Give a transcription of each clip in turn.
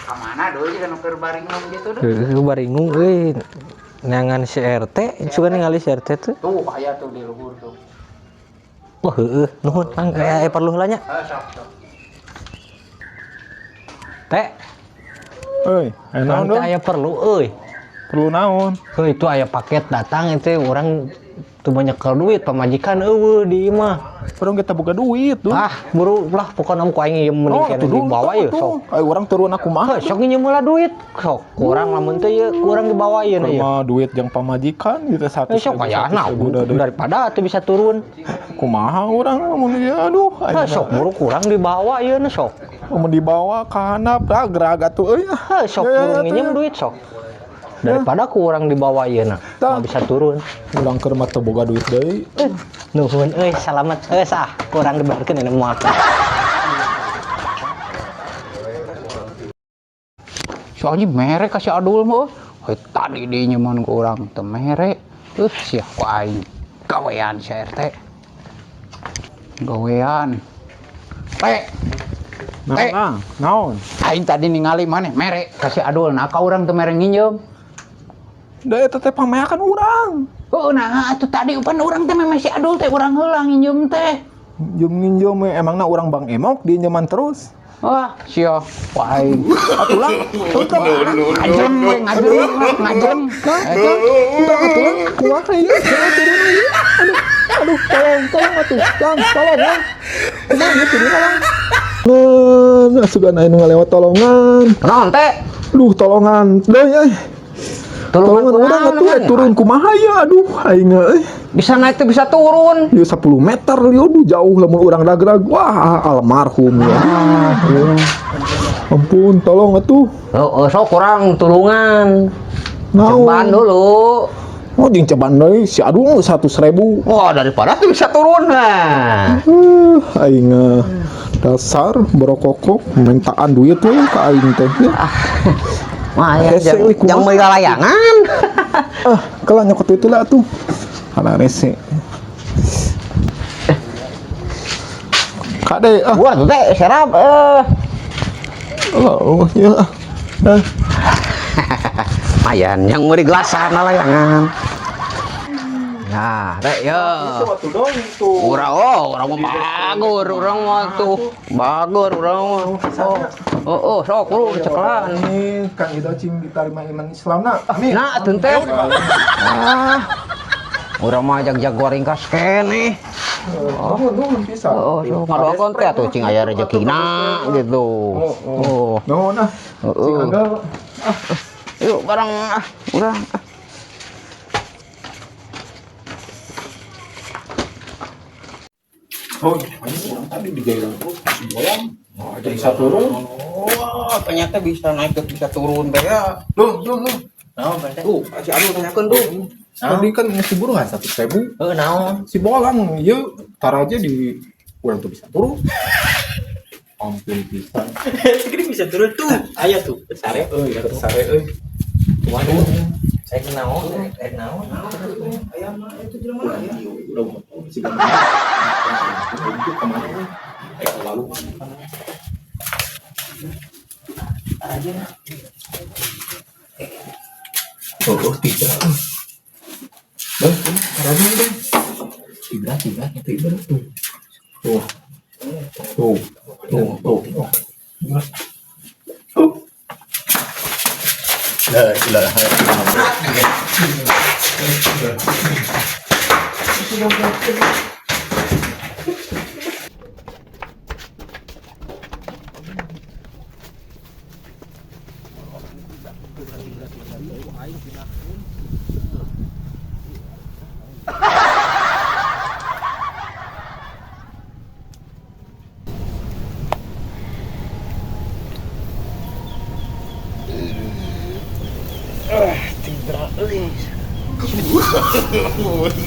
Kamana dulu juga nu keur baringung gitu deh. Heuh, baringung euy. Neangan si RT, suka ningali si RT tuh. Tuh aya tuh di luhur tuh. Wah, heueuh, nuhun Kang, aya perlu heula nya. Eh, sok sok. Teh, Euy, aya naon urang dong? teh aya perlu euy. Perlu naon? Heuh, itu aya paket datang itu urang tuh banyak duit pamajikan eueuh di imah. Urang kita boga duit tuh. Ah, buru lah pokokna ku aing ieu mending Oh, kene tuh dulu dibawa tuh, ieu tuh. sok. Ayo urang turun aku mah. Heuh, sok nginjem heula duit. Sok kurang lamun teh ieu kurang dibawa ieu na ieu. Mah duit yang pamajikan gitu satu Eh, sok aya daripada tuh bisa turun. Kumaha urang lamun ieu aduh. Heuh, sok buru kurang dibawa ieu na sok. Mun dibawa ka handap ragrag atuh euy. Heuh, sok Ya, ya, buru ya, nginjem tuh, ya. duit sok. Daripada kurang dibawa ieu na, Tah. nggak bisa turun. Urang keur mah teu boga duit deui. Eh, nuhun euy, salamet euy sah, kurang dibayarkeun ini moal. Soalnya mere kasih adul mah. Heuh, tadi dia nyeman ke urang teu mere. Sia ku aing. Gawean si RT. Gawean. Teh, Naon, ah? Naon? aing tadi ningali maneh mere kasih adul. Nah, ka urang teu mere nginjem. Da eta teh pameakan urang. Oh, nah atuh tadi upan urang teh memang si adul teh urang heula nginjem teh. Nginjem nginjem we. Emangna urang Bang Emok diinjeman terus. Wah, sia ku aing. Atuh lah. Tuh Ngajem we, ngajem, ngajem. Urang atuh lah. Kumaha ieu? Jangan turun ieu. Aduh, aduh, tolong, tolong atuh. Lang, tolong, lang. Kumaha ieu turun lang. Nah, sugan aya nu ngalewat tolongan. Naon teh? Duh, tolongan. Deui euy. Tolongan urang atuh eh, turun kumaha ya aduh aing euy. Bisa naik tuh bisa turun. Ieu 10 meter ieu aduh jauh lamun urang ragrag. Wah, almarhum ya. Aduh. Ampun, tolong atuh. Oh, oh, sok kurang tulungan. Naon? Ceban dulu. Oh, jeung ceban deui si aduh 100.000. Wah, daripada tuh bisa turun nah. Aing dasar borokokok mintaan duit we ka aing teh. Ya. Wah, ya, Hese jangan euy, kumaha? jangan meuli layangan. Ah, kalah nyokot itu lah tuh. Alah rese. Kade ah. Wah, tuh teh serap eh. Oh, ya. Ah. Lumayan, yang meuli gelasan layangan. Nah, teh yo. Waktu dong tuh. Urang oh, urang mah bagur, urang mah tuh. Bagur urang mah. Oh, oh, oh, sok lu cekelan. Ini Kang Ido cing diterima iman Islam na. Amin. Nah, atuh teh. Ah. Urang mah jag-jag ringkas keneh. Oh, nuhun pisan. Oh, oh, ngadoakeun teh atuh cing aya rezekina gitu. Oh. Nuhun ah. Oh, Cing oh. anggal. Yuk bareng ah, urang. Ah. Oh, ini urang tadi di gairan tuh si bolang. Oh, jadi satu turun. Oh, ternyata bisa naik ke bisa turun teh ya. Loh, loh, loh. Naon teh? Tuh, si adul tanyakeun tuh. Tadi kan mesti buruan 100.000. Heuh, naon? Si bolang, ieu tar aja di urang tuh bisa turun. Ampun pisan. Segini bisa turun tuh. Ayo tuh, sare. Euy, sare euy. Waduh. Saya naon? Saya naon? Ayam mah itu jelema mana ya? Udah mau si gambar. Itu kemana euy? Eh, lalu. Oh, oh, tidak. Bang, taruh dong. Tiga, tiga, tiga, tuh. Tuh. Tuh. Tuh, tuh. Tuh. La ilaha illallah.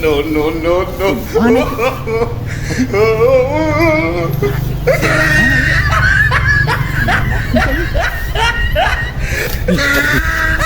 No, no, no, no. Ih,